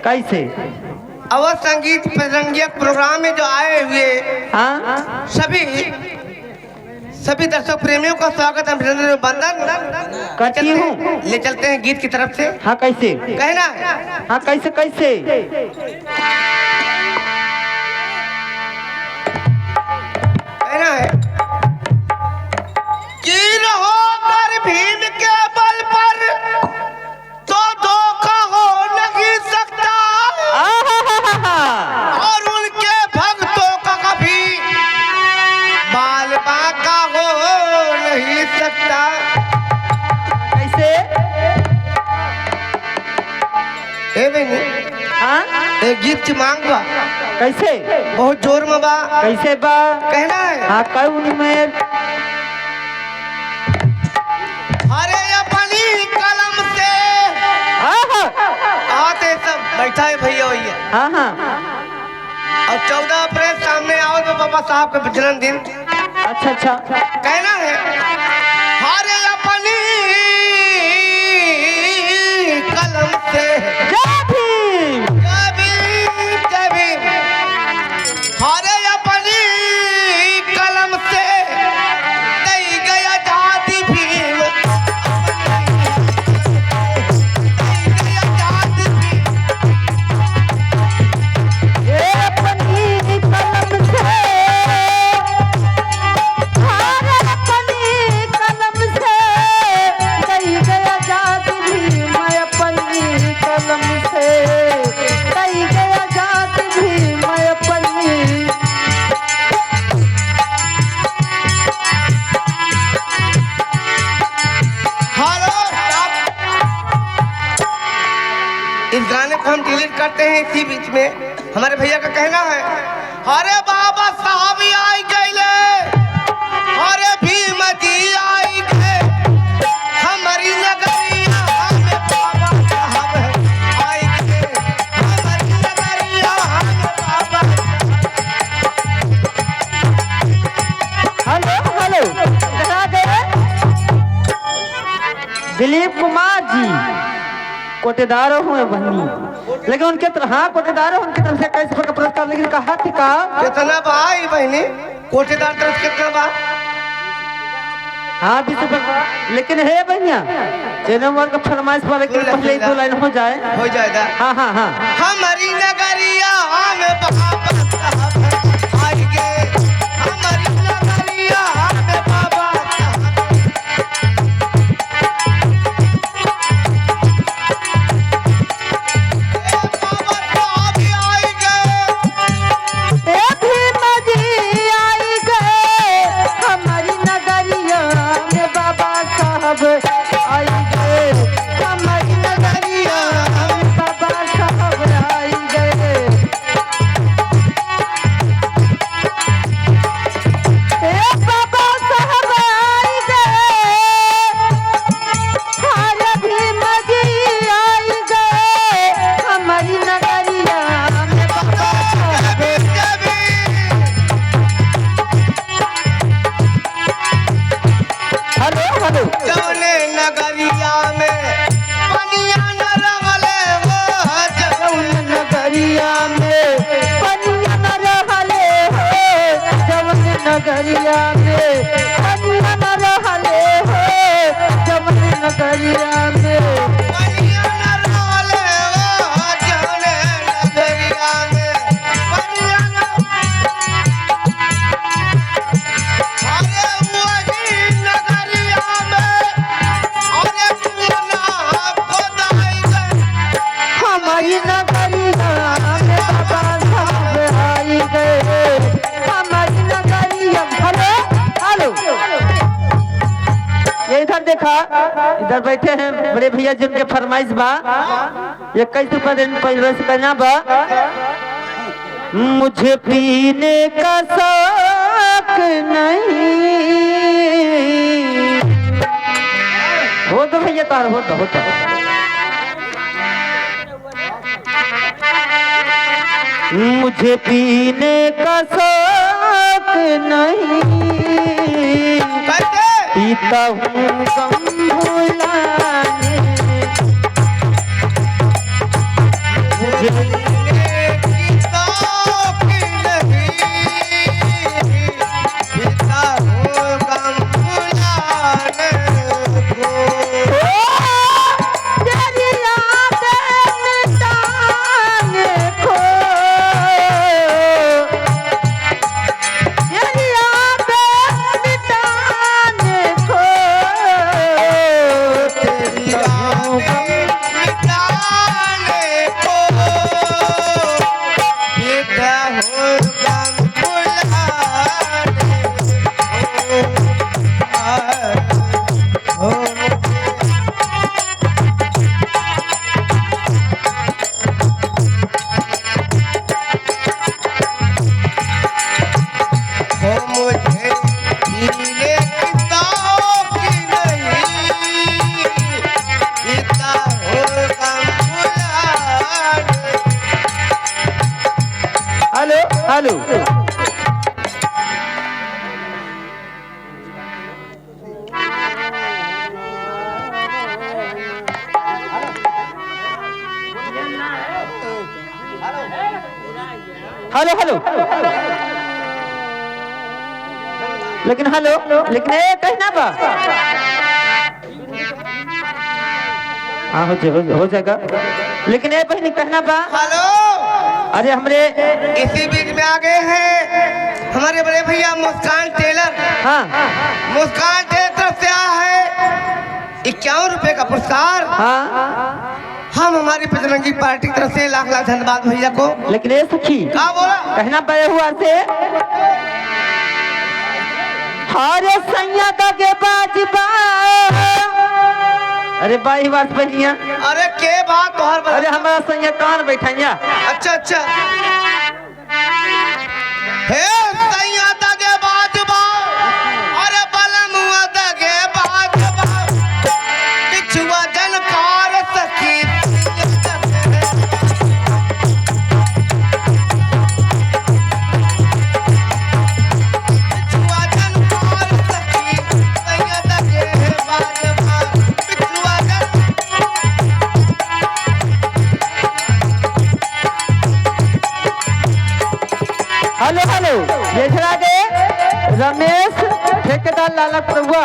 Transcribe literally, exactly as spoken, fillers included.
कैसे? अवध संगीत पचरंगिया प्रोग्राम में जो आए हुए हाँ? सभी, सभी दर्शक प्रेमियों का स्वागत, अभिनंदन, वंदन करती हूँ। ले चलते हैं गीत की तरफ से। हाँ, कैसे? कहना है। हाँ, कैसे, कैसे? कहना है कि रहो अगर भीम के बल पर तो धोखा हो नहीं सकता। आहाहाहा। और उनके भक्तों का कभी बाल बांका हो नहीं सकता। कैसे? ए बहनी, हाँ? एक गीत की मांग बा। कैसे? बहुत जोर में बा। कैसे बा? कहना है। हाँ, कौन में? अरे अपनी कलम से। हाँ, हाँ। आते सब बैठा है भैया, भैया। हाँ, हाँ। और चौदह अप्रैल सामने आओ तो बाबा साहब का जन्मदिन। अच्छा, अच्छा। कहना है, अरे अपनी कलम से। जय भीम। जय भीम, जय भीम। अरे अपनी कलम से दई गया आजादी भीम। दई गया आजादी भीम। ए अपनी कलम से, अरे अपनी कलम से दई गया आजादी भीम, अपनी कलम से दई गया आजादी भीम, अपनी। हेलो, आप इस गाने को हम डिलीट करते हैं इसी बीच में। हमारे भैया का कहना है, अरे बाबा साहब आई गइले, अरे भीम जी आई गए, हमारी नगरिया में बाबा साहब आई गए, हमारी नगरिया में बाबा। हेलो, हेलो, कहाँ गए? दिलीप कुमार जी कोटेदार हुए बहनी, लेकिन उनके तर-, हाँ, कोटेदार उनके तरफ से इक्कीस रुपये का पुरस्कार, लेकिन कहा थी का? कितना बा ई बहनी? कोटेदार तरफ कितना बा? हाँ, बीस रुपये का। लेकिन हे बहनिया, चैनल वन का फरमाइश वाले के सुन ले, पहले ही सुन ले। दो लाइन हो जाए। हो जाएगा। हाँ, हाँ, हाँ। हमारी नगरिया में बाबा साहब आई गए, हमारी नगरिया में बाबा साहब। ए भीम जी आई गए, हमारी नगरिया में बाबा साहब आई गए, हमारी नगरिया में बाबा साहब आई गए। ए बाबा साहब आई गए, अरे भीम जी आई गए, हमारी नगरिया में बाबा साहब। हेलो, हेलो। जौने नगरिया में पनिया न रहले हो, जौन नगरिया में पनिया न रहले हो, जौन नगरिया में पनिया न रहले हो, जौन नगरिया में पनिया न रहले हो, जौन नगरिया में पनिया न अरे वही नगरिया में, अरे कुआँ खोदाई गए। हमारी नगरिया में बाबा साहब आई गए, हमारी नगरिया। हेलो, हेलो। ये इधर देखा, इधर बैठे हैं बड़े भैया जिनके फरमाइश बा। ये कैसे पहले, पहले से कहना बा। मुझे पीने का शौक नहीं। हो तो भैया तार, हो तो, हो तो। मुझे पीने का शौक नहीं। कैसे? पीता हूँ गम भुलाने। हेलो, हेलो। हेलो, हेलो। लेकिन हेलो, लेकिन ए, कहीं ना बा। हाँ, हो जाए, हो, हो जाएगा। लेकिन ए, पहले कहना बा। हेलो। अरे, हमरे इसी बीच में आ गए हैं हमारे बड़े भैया मुस्कान टेलर। हाँ। मुस्कान टेलर तरफ से आया है इक्यावन रुपए का पुरस्कार। हाँ। हम हमारी बजरंगी पार्टी की तरफ से लाख लाख धन्यवाद भैया को। लेकिन ए सखी, का बोला? कहना बे हुआ से, अरे सैया दगेबाज बा। अरे बाई बात बनिया। अरे के बात तोहर बा? अरे हमारा सैया कान बैठैया। अच्छा, अच्छा। हे सैया दगेबाज बा, अरे बलमुआ दगेबाज बा, पिछुआ जन कर सखी। पिछुआ जन कर सखी, सैया दगेबाज बा, पिछुआ जन हेलो, हेलो, ये छड़ा दे रमेश ठेकेदार लाला प्रभुआ।